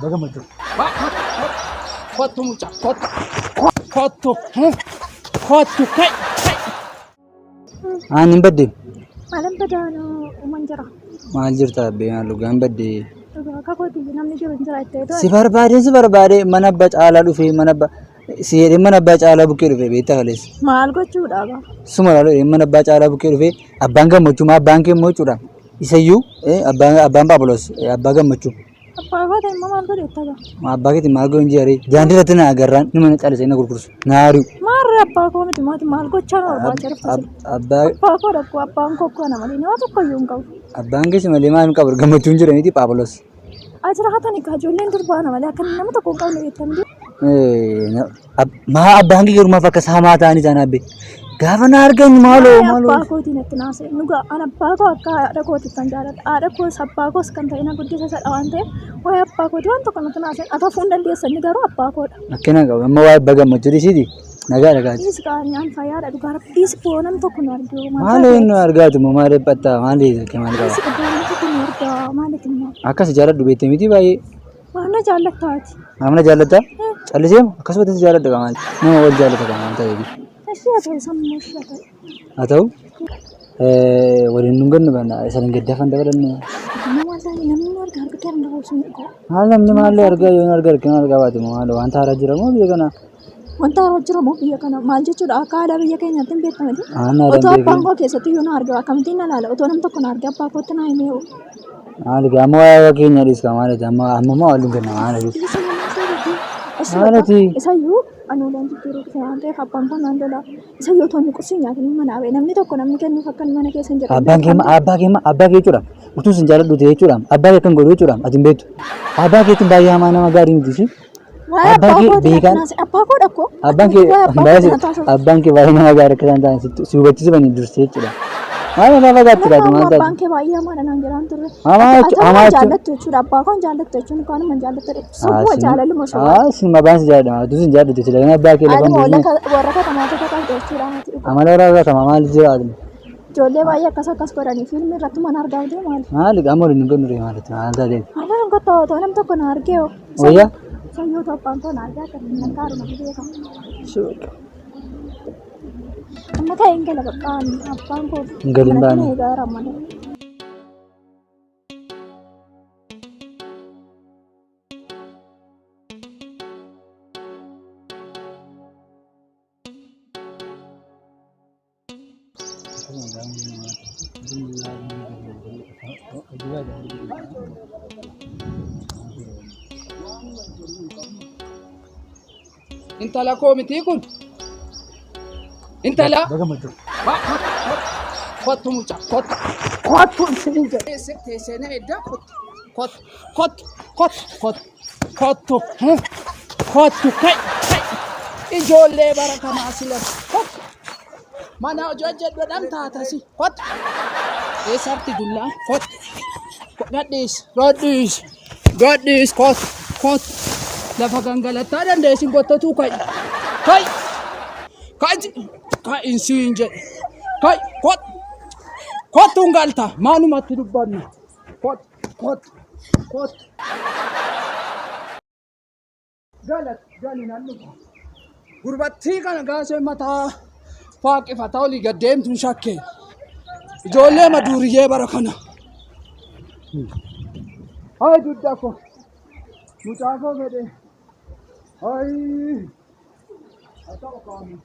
Gammachuu. Kottu mucaa kottu. Kottu. Kottu ka'i. Aan hin badde. Maalan badaanuu uuman jira. Maal jirta abbee maal dhugaa hin badde. Dhugaa akka kootii namni jiru hin jira itti Si barbaadee si barbaadee mana abbaa caalaa dhufee mana abbaa si jedhee mana abbaa caalaa bukkee dhufee beektaa kaleessa. Maal gochuudha ba? Suma laaluu jedhee mana abbaa caalaa bukkee dhufee abbaan gammachuu maa abbaan kee immoo jechuudha. Isayyuu abbaan Phaawulos abbaa gammachuu. Abbaa kootii immoo maal godhe itti Maa abbaa keetiin maal godhu hin jedhee daandii irratti na agarraan nama na callisee na gurgursu na ari'u. Maarree abbaa koo miti maati maal gochaa na barbaachaa dhufte sila? Abbaa Abbaa koo dhaqqoo abbaan koo akkoo ana malee nama tokko iyyuu hin qabu. Abbaan keessa malee maal hin qabu gammachuun jira miti Phaawulos. Ajiraatan egaa ijoolleen durbaa ana malee akka inni nama tokko hin qabne beektan. Maa abbaan kee garuu maaf akkas hamaa ta'anii isaan abbe? Gaafa na argan maaloo maaloo. Abbaa kootiin natti naasee dhugaa an abbaa koo akka haadha kootitti kan jaalladha. Haadha koos abbaa koos kan ta'e na guddisa isadha waan ta'eef waa'ee abbaa kootii waan tokko natti naasee ati hafuu hin dandeessan inni garuu abbaa koodha. Akkana qabu amma waa'ee abbaa gammachuu dhiisiiti nagaa dhagaa. Dhiis qaanii an fayyaadha dhugaa rabbi dhiis boo nam tokko nu argu maal Maaloo inni argaatu immoo maal dhiphattaa maal dhiisa maal qaba? Dhiis boo nam tokko nu argaa maaliif immoo Akkas jaalladhu beektee miti baay'ee. Maal na jaallattaa ati? Maal na jaallattaa? Callisee akkasumatti si jaalladha maal nama wal jaallata kan waan ta'eef. Ishee haa ta'u sammuu ishee haa ta'u. Haa ta'u waliin nun gannu banna isa hin gaddaafan dabalannu. Nama ta'e namni nu argaa argaa kan nama sun dhugaa. Maal namni maallee argaa yoo argaa argaa argaa baate maal wanta haaraa jira moo biyya kana? Wanta haaraa jira moo biyya kana maal jechuudha akka aadaa biyya keenyaatti hin beekamati. Aan aadaan Otoo abbaan beekamti. koo keessatti iyyuu na argaa akkamittiin na laala otoo nam tokko na argaa abbaa kootti na himee hoo. Maal egaa amma waa'ee keenya dhiiska maal egaa amma amma moo waliin kenna maal egaa. Isa nama ta'e Isa Maalati? Isayyuu ani ulaan jijjiiruu dhufe waan ta'eef abbaan koo naan lola. Isayyuu otoo inni qursii nyaatin manaa ba'e namni tokko namni kennuuf akka inni mana keessa hin jirre. Abbaan kee abbaa kee abbaa kee jechuudha. Utuu sin jaalladhu ta'e jechuudha. Abbaa kee kan godhu jechuudha. Ati hin beektu. Abbaa keetiin baay'ee hamaa nama gaarii miti si. Waa'ee Abbaa abbaa kee kootii beekaan natti naase. Abbaa koo dhakkoo. Abbaan kee Waa'ee abbaa baay'ee kootii natti haasa'u. abbaan kee baay'ee nama gaarii akka isaan ta'an si hubachiisanii dursee jechuudha. Maal irraa fagaatti laata maal Abbaan taate? kee baay'ee hamaadha naan jedhaan turre. Hamaa Ati jechuun hamaa hamaa jechuun jaallattu jechuudha. Abbaa koo hin jaallattu jechuun kaanuma hin jaallattu. Sobuma jaalaluma sobaa. Haa sin mabaan si jaalladha. Utuu sin jaalladhu sila kan abbaa kee lafa hin Haaluma buusne. warra katamaa tokko qabdu jechuudha mati dhugaa. Amala warra katamaa maal jira ati? Ijoollee baay'ee akkas akkas godhanii fiilmii irratti mana argaa jiru maali? Maali qaama waliin hin godhu maalitti maal taatee? Maal hin kottaa otoo nam tokko na argee hoo. Wayyaa? Sayyoo abbaan koo na argaa kan nan taaruma beeka. Amma ta'e hin gala bakka abbaan koo. Hin galin manatti baane. na eegaa jira malee. Intala koo mitii kun. Intala. Kottu mucaa kottu. Kottu isin jedhe. Teessee teessee na edda kottu. Kottu kottu kottu kottu kottu kottu ka'i ka'i. Ijoollee bara kanaa sila kottu. Mana hojii hojjedhu dhamtaatasi kottu. Eessatti dullaa kottu. Gadhiis gadhiis gadhiis kottu kottu. Lafa gangalattaa dandeessin kottotuu ka'i ka'i ka'i ka'i siin jedhe ka'i kottu kottu hin galta maalumatti dubbanna kottu kottu kottu. Gala gali nan dhufa. Gurbattii kana gaasee mataa faaqifataa olii gad deemtuun shakke. Ijoollee maduuriyyee bara kana. Hayi dugda koo. Mucaa koo fedhe. Hayi. Haa ta'u qaama.